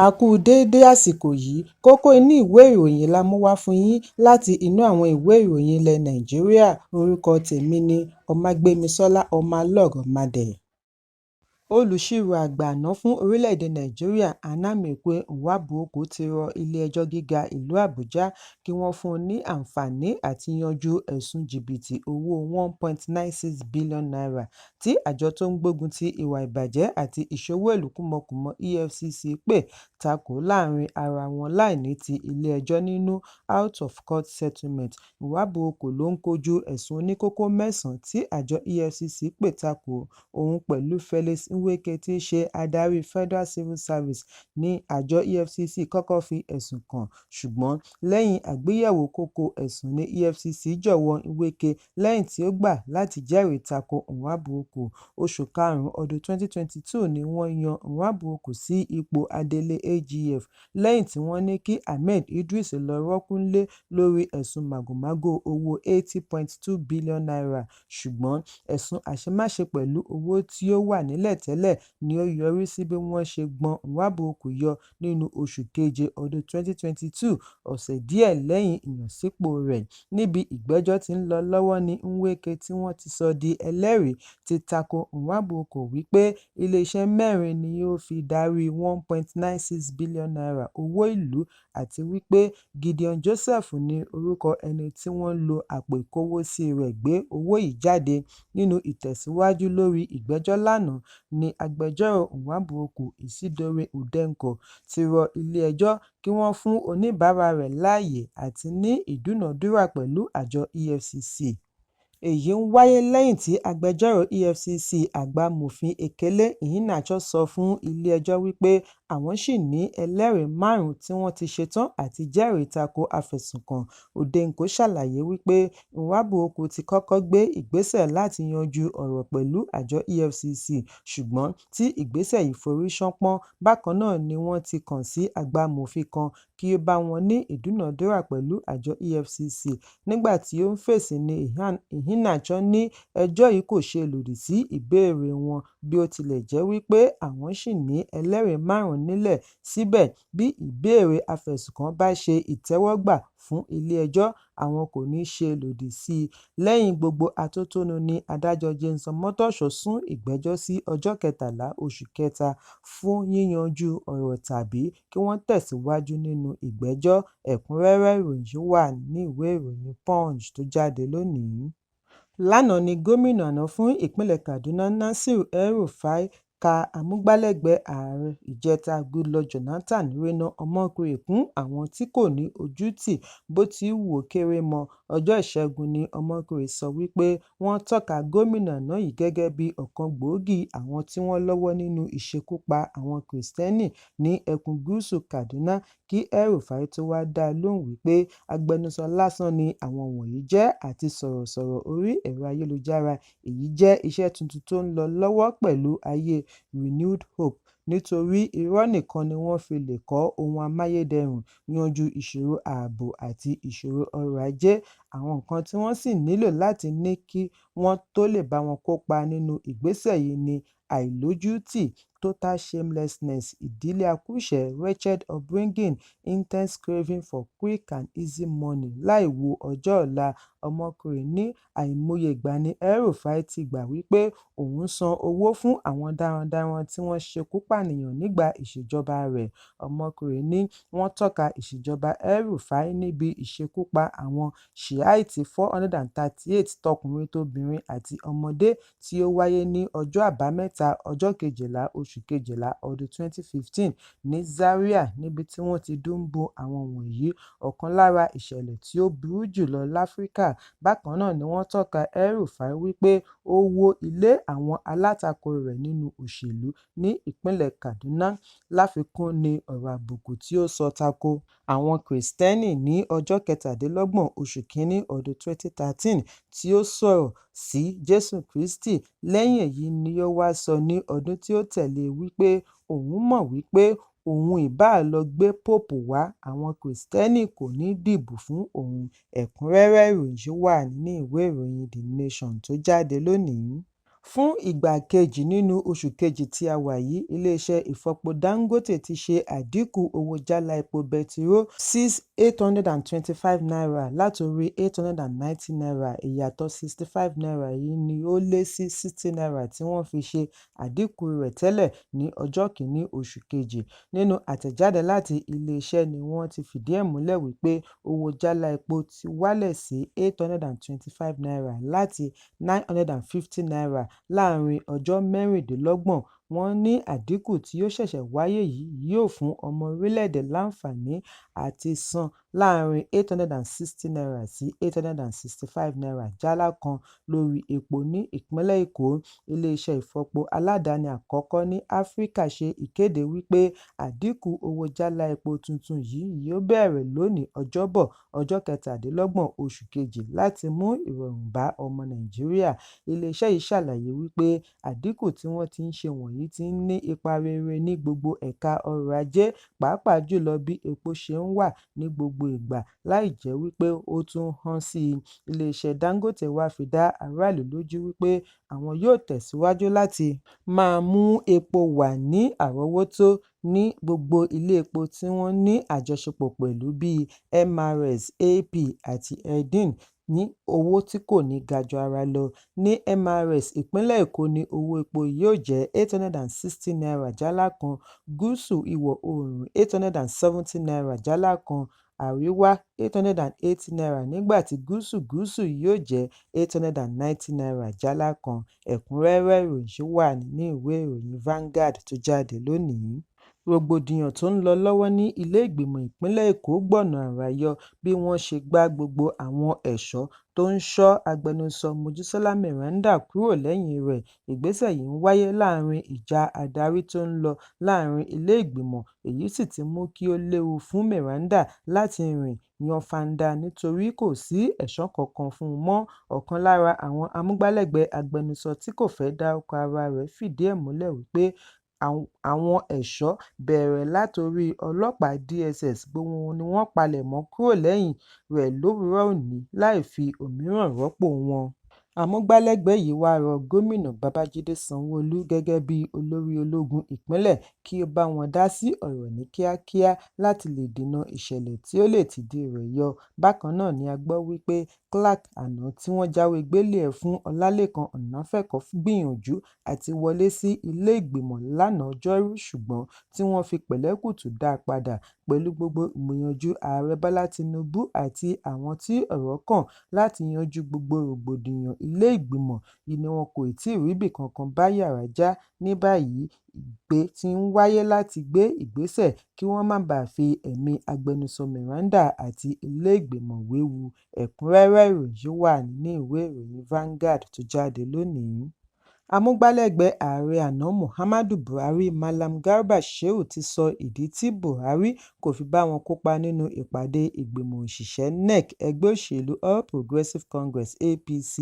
A kú déédé àsìkò yìí. Kókó inú ìwé ìròyìn la mú wá fún yín láti inú àwọn ìwé ìròyìn ilẹ̀ Nàìjíríà. Orúkọ tèmi ni Ọmágbémisọ́lá Ọmọlọ́rọ̀madẹ̀. Olùṣirò àgbà àná fún orílẹ̀-èdè Nàìjíríà, Nnamdi Nwabuoko, ti rọ ilé-ẹjọ́ gíga ìlú Àbújá kí wọ́n fún un ní àǹfààní àti yanjú ẹ̀sùn jìbìtì owó ₦1.96 bílíọ̀nù tí àjọ tó ń gbógun ti ìwà ìbàjẹ́ àti ìṣowó-ìlú kúmọkùmọ EFCC pè takò láàrin ara wọn láì ní ti ilé-ẹjọ́ nínú out of court settlement. Nwabuoko ló ń kojú ẹ̀sùn oníkókó mẹ́sàn-án tí àjọ EFCC pè takò òun pẹ̀lú Felix Nweke tí í ṣe adarí Federal Civil Service ní àjọ EFCC kọ́kọ́ fi ẹ̀sùn kàn, ṣùgbọ́n lẹ́yìn àgbéyẹ̀wò kókó ẹ̀sùn ní EFCC jọ̀wọ́ Nweke lẹ́yìn tí ó gbà láti jẹ́rìí tako Nwabuoko. Oṣù karùn-ún ọdún 2022 ni wọ́n yan Nwabuoko sí ipò adelé AGF lẹ́yìn tí wọ́n ní kí Ahmed Idris lọ rọ́ọ̀kùn nílẹ̀ lórí ẹ̀sùn màgòmágó owó ₦80.2 bílíọ̀nù, ṣùgbọ́n ẹ̀sùn àṣemáṣe pẹ̀lú owó tí ó wà nílẹ̀ tẹ́lẹ̀ ni ó yọrí sí bí wọ́n ṣe gbọn Nwabuoko yọ nínú oṣù keje ọdún 2022, ọ̀sẹ̀ díẹ̀ lẹ́yìn ìyànsípò rẹ̀. Níbi ìgbẹ́jọ́ tí ń lọ lọ́wọ́ ní Nweke, tí wọ́n ti sọ di ẹlẹ́rìí, ti tako Nwabuoko wípé iléeṣẹ́ mẹ́rin ni ó fi darí ₦1.96 bílíọ̀nù owó ìlú àti wípé Gideon Joseph ní orúkọ ẹni tí wọ́n lo àpò ìkówósí rẹ̀ gbé owó yìí jáde. Nínú ìtẹ̀síwájú lórí ìgbẹ́jọ́ lánàá ní agbẹjọ́rò Nwabuoko, Isidore Udenko, ti rọ ilé-ẹjọ́ kí wọ́n fún oníbàárà rẹ̀ láàyè àti ní ìdúnàádúrà pẹ̀lú àjọ EFCC. Èyí ń wáyé lẹ́yìn tí agbẹjọ́rò EFCC àgbà Mòfin Ekele Iheanacho sọ fún ilé-ẹjọ́ wípé àwọn ṣì ní ẹlẹ́rìí márùn-ún tí wọ́n ti ṣetán àti jẹ́rìí tako afẹ̀sùnkàn. Udenko ṣàlàyé wípé Nwabuoko ti kọ́kọ́ gbé ìgbésẹ̀ láti yanjú ọ̀rọ̀ pẹ̀lú àjọ EFCC, ṣùgbọ́n tí ìgbésẹ̀ yìí forí ṣánpọ́n. Bákan náà ni wọ́n ti kàn sí àgbà amòfin kan kí ó bá wọn ní ìdúnàádúrà pẹ̀lú àjọ EFCC. Nígbà tí ó ń fèsì ní Iheanacho ní ẹjọ́ yìí kò ṣe lòdì sí ìbéèrè wọn, bí ó tilẹ̀ jẹ́ wípé àwọn ṣì ní ẹlẹ́rìí márùn-ún nílẹ̀ síbẹ̀, bí ìbéèrè afẹ̀sùnkàn bá ṣe ìtẹ́wọ́gbà fún ilé-ẹjọ́, àwọn kò ní ṣe lòdì sí i. Lẹ́yìn gbogbo atótónu ní adájọ́ James Omotosho sún ìgbẹ́jọ́ sí ọjọ́ 13 oṣù kẹta fún yíyanjú ọ̀rọ̀ tàbí kí wọ́n tẹ̀síwájú nínú ìgbẹ́jọ́. Ẹ̀kúnrẹ́rẹ́ ìròyìn yìí wà ní ìwé ìròyìn Punch tó jáde lónìí. Lánàá ní gómìnà àná fún ìpínlẹ̀ Kaduna, Nasir El-Rufai, ka amúgbálẹ́gbẹ̀ẹ́ ààrẹ ìjẹta Goodluck Jonathan Reno Omokri kún àwọn tí kò ní ojútì bó ti wù ó kéré mọ́. Ọjọ́ Ìṣẹ́gun ní Omokri sọ wípé wọ́n tọ́ka gómìnà àná yìí gẹ́gẹ́ bí ọ̀kan gbòógì àwọn tí wọ́n lọ́wọ́ nínú ìṣekúpa àwọn Kìrìsìtẹ́nì ní ẹkùn gúúsù Kaduna, kí El-Rufai tó wáá dá a lóhùn wípé agbẹnusọ lásán ni àwọn wọ̀nyí jẹ́ àti sọ̀rọ̀sọ̀rọ̀ orí ẹ̀rọ ayélujára. Èyí jẹ́ iṣẹ́ tuntun tó ń lọ lọ́wọ́ pẹ̀lú ayé Renewed Hope, nítorí irọ́ nìkan ni wọ́n fi lè kọ́ ohun amáyédẹrùn, yanjú ìṣòro ààbò àti ìṣòro ọrọ̀ ajé, àwọn nǹkan tí wọ́n sì nílò láti ní kí wọ́n tóó lè bá wọn kópa nínú ìgbésẹ̀ yìí ní àìlójútì, total shamelessness, ìdílé akúṣẹ̀ẹ́, wretched upbringing, intense craving for quick and easy money láì wo ọjọ́ ọ̀la. Omokri ní àìmọye ìgbà ni El-Rufai ti gbà wípé òun san owó fún àwọn darandaran tí wọ́n ṣekú pànìyàn nígbà ìṣèjọba rẹ̀. Omokri ní wọ́n tọ́ka ìṣèjọba El-Rufai níbi ìṣekúpa àwọn Shiite 438 tọkùnrin tóbìnrin àti ọmọdé tí ó wáyé ní ọjọ́ Àbámẹ́ta, ọjọ́ 12 oṣù kejìlá ọdún 2015 ní Zaria, níbi tí wọ́n ti dùńbú àwọn wọ̀nyí, ọ̀kan lára ìṣẹ̀lẹ̀ tí ó burú jùlọ láfíríkà. Bákan náà ni wọ́n tọ́ka El-Rufai wípé ó wó ilé àwọn alátakò rẹ̀ nínú òṣèlú ní ìpínlẹ̀ Kaduna. Láfikún ní ọ̀rọ̀ àbùkù tí ó sọ tako àwọn Kìrìsìtẹ́nì ní ọjọ́ 27 oṣù kínní ọdún 2013 tí ó sọ̀rọ̀ sí Jésù Kristì. Lẹ́yìn èyí ni ó wáá sọ ní ọdún tí ó tẹ̀lé e wípé òun mọ̀ wípé òun ìbáà lọ́ọ́ gbé Póòpù wá, àwọn Kìrìsìtẹ́nì kò ní í dìbò fún òun. Ẹ̀kúnrẹ́rẹ́ ìròyìn yìí wà nínú ìwé ìròyìn The Nation tó jáde lónìí. Fún ìgbà kejì nínú oṣù kejì tí a wà yìí, iléeṣẹ́ ìfọpo Dangote ti ṣe àdínkù owó jálá epo bẹtiró sí ₦825 látorí ₦890. Ìyàtọ̀ ₦65 yìí ni ó lé sí ₦60 tí wọ́n fi ṣe àdínkù rẹ̀ tẹ́lẹ̀ ní ọjọ́ 1 oṣù kejì. Nínú àtẹ̀jáde láti iléeṣẹ́ ni wọ́n ti fìdí ẹ̀ múlẹ̀ wípé owó jálá epo ti wálẹ̀ sí ₦825 láti ₦950 láàárín ọjọ́ 26. Wọ́n ní àdínkù tí ó ṣẹ̀ṣẹ̀ wáyé yìí yóò fún ọmọ orílẹ̀-èdè láǹfààní àti san láàárín ₦860 sí ₦865 jálá kan lórí epo ní ìpínlẹ̀ Èkó. Iléeṣẹ́ ìfọpo aládàáni àkọ́kọ́ ní Áfíríkà ṣe ìkéde wípé àdínkù owó jálá epo tuntun yìí yóò bẹ̀rẹ̀ lónìí Ọjọ́bọ̀, ọjọ́ 27 oṣù kejì láti mú ìrọ̀rùn bá ọmọ Nàìjíríà. Iléeṣẹ́ yìí ṣàlàyé wípé àdínkù tí wọ́n ti ń ṣe wọ̀nyí ti ń ní ipa rere ní gbogbo ẹ̀ka ọrọ̀ ajé, pàápàá jùlọ bí epo ṣe ń wà ní gbogbo ìgbà láì jẹ́ wípé ó tún hán sí i. Iléeṣẹ́ Dangote wá fi dá aráàlú lójú wípé àwọn yóò tẹ̀síwájú láti máa mú epo wà ní àrọ́wọ́tó ní gbogbo ilé epo tí wọ́n ní àjọṣepọ̀ pẹ̀lú bíi MRS, AP àti Edin ní owó tí kò ní ga ju ara lọ. Ní MRS, ìpínlẹ̀ Èkó ní owó epo yóò jẹ́ ₦860 jálá kan, Gúúsù Ìwọ̀-oòrùn ₦870 jálá kan, Àríwá ₦880 nígbà tí Gúúsù Gúúsù yóò jẹ́ ₦890 jálá kan. Ẹ̀kúnrẹ́rẹ́ ìròyìn wà nínú ìwé ìròyìn Vanguard tó jáde lónìí. Rògbòdìyàn tó ń lọ lọ́wọ́ ní ilé ìgbìmọ̀ ìpínlẹ̀ Èkó gbọ̀nà àrà yọ bí wọ́n ṣe gba gbogbo àwọn ẹ̀ṣọ́ tó ń ṣọ́ agbẹnusọ Mojísọ́lá Meranda kúrò lẹ́yìn rẹ̀. Ìgbésẹ̀ yìí ń wáyé láàárín ìjà adarí tó ń lọ láàárín ilé ìgbìmọ̀, èyí sì ti mú kí ó léwu fún Meranda láti rìn yanfanda nítorí kò sí ẹ̀ṣọ́ kankan fún un mọ́. Ọ̀kan lára àwọn amúgbálẹ́gbẹ̀ẹ́ agbẹnusọ tí kò fẹ́ dárúkọ ara rẹ̀ fìdí ẹ̀ múlẹ̀ wípé àwọn ẹ̀ṣọ́, bẹ̀rẹ̀ látorí ọlọ́pàá DSS, gbogbo wọn ni wọ́n palẹ̀mọ́ kúrò lẹ́yìn rẹ̀ lówùúrọ̀ òní láì fi òmíràn rọ́pò wọn. Amúgbálẹ́gbẹ̀ẹ́ yìí wá rọ Gómìnà Babájídé Sanwó-Olú gẹ́gẹ́ bí olórí ológun ìpínlẹ̀ kí ó bá wọn dá sí ọ̀rọ̀ ní kíákíá láti lè dènà ìṣẹ̀lẹ̀ tí ó lè tìdíi rẹ̀ yọ. Bákan náà ni a gbọ́ wípé Clark àná tí wọ́n jáwé gbélé ẹ̀ fún Ọlálékan Ọ̀náfẹ́kọ̀ọ́ gbìyànjú àti wọlé sí ilé ìgbìmọ̀ lánàá Ọjọ́rú ṣùgbọ́n tí wọ́n fi pẹ̀lẹ́kùtù dá a padà. Pẹ̀lú gbogbo ìgbìyànjú Ààrẹ Bọ́lá Tinubu àti àwọn tí ọ̀rọ̀ kàn láti yanjú gbogbo rògbòdìyàn ilé ìgbìmọ̀ yìí ni wọn kò tí ì ríbì kankan bá yàrá já. Ní báyìí, ìpè tí ń wáyé láti gbé ìgbésẹ̀ kí wọ́n má bàa fi ẹ̀mí agbẹnusọ Meranda àti ilé ìgbìmọ̀ wewu. Ẹ̀kúnrẹ́rẹ́ ìròyìn wà nínú ìwé ìròyìn Vanguard tó jáde lónìí. Amúgbálẹ́gbẹ̀ẹ́ ààrẹ àná Muhammadu Buhari, Mallam Garba Shehu ti sọ ìdí tí Buhari kò fi bá wọn kópa nínú ìpàdé ìgbìmọ̀ òṣìṣẹ́ NEC ẹgbẹ́ òṣèlú All Progressive Congress (APC).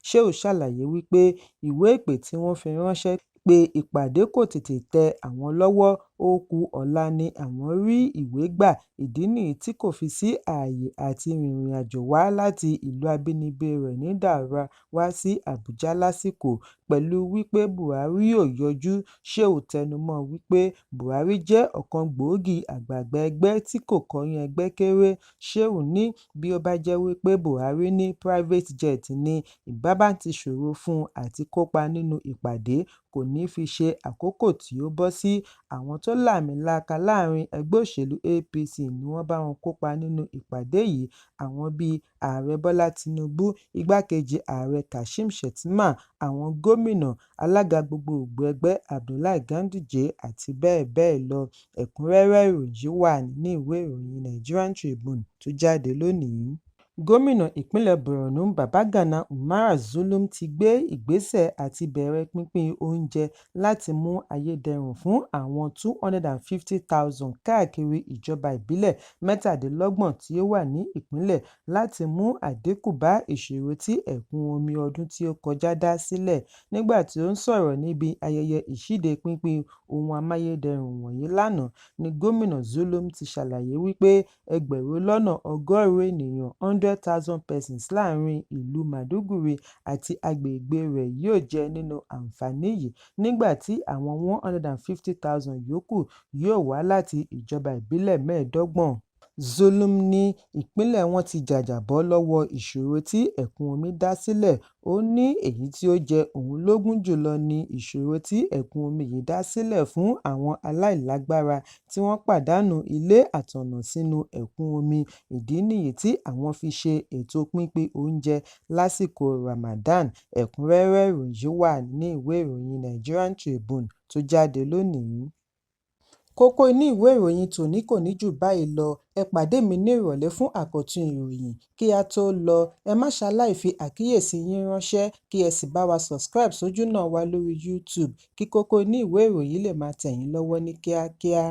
Shehu ṣàlàyé wípé ìwé ìpè tí wọ́n fi ránṣẹ́ pé ìpàdé kò tètè tẹ àwọn lọ́wọ́, ó ku ọ̀la ni àwọn rí ìwé gbà, ìdí nìyí tí kò fi sí ààyè àti rìnrìn-àjò wá láti ìlú abínibí rẹ̀ ní Daura wá sí Àbújá lásìkò. Pẹ̀lú wípé Buhari ò yọjú, Shehu tẹnumọ́ọ wípé Buhari jẹ́ ọ̀kan gbòógì àgbààgbà ẹgbẹ́ tí kò kọyán ẹgbẹ́ kéré. Shehu ní bí ó bá jẹ́ wípé Buhari ní private jet ni, ìbá má ti ṣòro fún un àti kópa nínú ìpàdé, kò ní fi ṣe àkókò tí ó bọ́ sí. Àwọn tó láàmìlaaka láàárín ẹgbẹ́ òṣèlú APC ni wọ́n bá wọn kópa nínú ìpàdé yìí, àwọn bíi Ààrẹ Bọ́lá Tinubu, Igbákejì Ààrẹ Kashim Shettima, àwọn gómìnà, alága gbogboògbò ẹgbẹ́ Abdullahi Ganduje àti bẹ́ẹ̀ bẹ́ẹ̀ lọ. Ẹ̀kúnrẹ́rẹ́ ìròyìn wà nínú ìwé ìròyìn Nigerian Tribune tó jáde lónìí. Gómìnà ìpínlẹ̀ Borno Babagana Umara Zulum ti gbé ìgbésẹ̀ àti bẹ̀rẹ̀ pínpín oúnjẹ láti mú ayé dẹrùn fún àwọn 250,000 káàkiri ìjọba ìbílẹ̀ 37 tí ó wà ní ìpínlẹ̀ láti mú àdínkù bá ìṣòro tí ẹ̀kún omi ọdún tí ó kọjá dá sílẹ̀. Nígbà tí ó ń sọ̀rọ̀ níbi ayẹyẹ ìṣíde pínpín ohun amáyédẹrùn wọ̀nyí lánàá ní Gómìnà Zulum ti ṣàlàyé wípé ẹgbẹ̀rún lọ́nà ọgọ́rùn-ún ènìyàn 200,000 persons láàárín ìlú Maiduguri àti agbègbèe rẹ̀ yóò jẹ nínú àǹfààní yìí nígbà tí àwọn 150,000 yòókù yóò wá láti ìjọba ìbílẹ̀ 25. Zulum ní ìpínlẹ̀ wọn ti jàjàbọ́ lọ́wọ́ ìṣòro tí ẹ̀kún omi dá sílẹ̀. Ó ní èyí tí ó jẹ òun lógún jù lọ ni ìṣòro tí ẹ̀kún omi yìí dá sílẹ̀ fún àwọn aláìlágbára tí wọ́n pàdánù ilé àtọ̀nà sínú ẹ̀kún omi, ìdí nìyí tí àwọn fi ṣe ètò pínpín oúnjẹ lásìkò Ramadan. Ẹ̀kúnrẹ́rẹ́ ìròyìn yìí wà nínú ìwé ìròyìn Nigerian Tribune tó jáde lónìí. Kókó inú ìwé ìròyìn tòní kò ní jù báyìí lọ. Ẹ pàdé mi ní ìrọ̀lẹ́ fún àkọ́tún ìròyìn. Kí á tó lọ, ẹ má ṣaláì fi àkíyèsí yín ránṣẹ́ kí ẹ sì bá wa subscribe sójúnà wa lórí YouTube kí kókó inú ìwé ìròyìn lè máa tẹ̀ yín lọ́wọ́ ní kíákíá.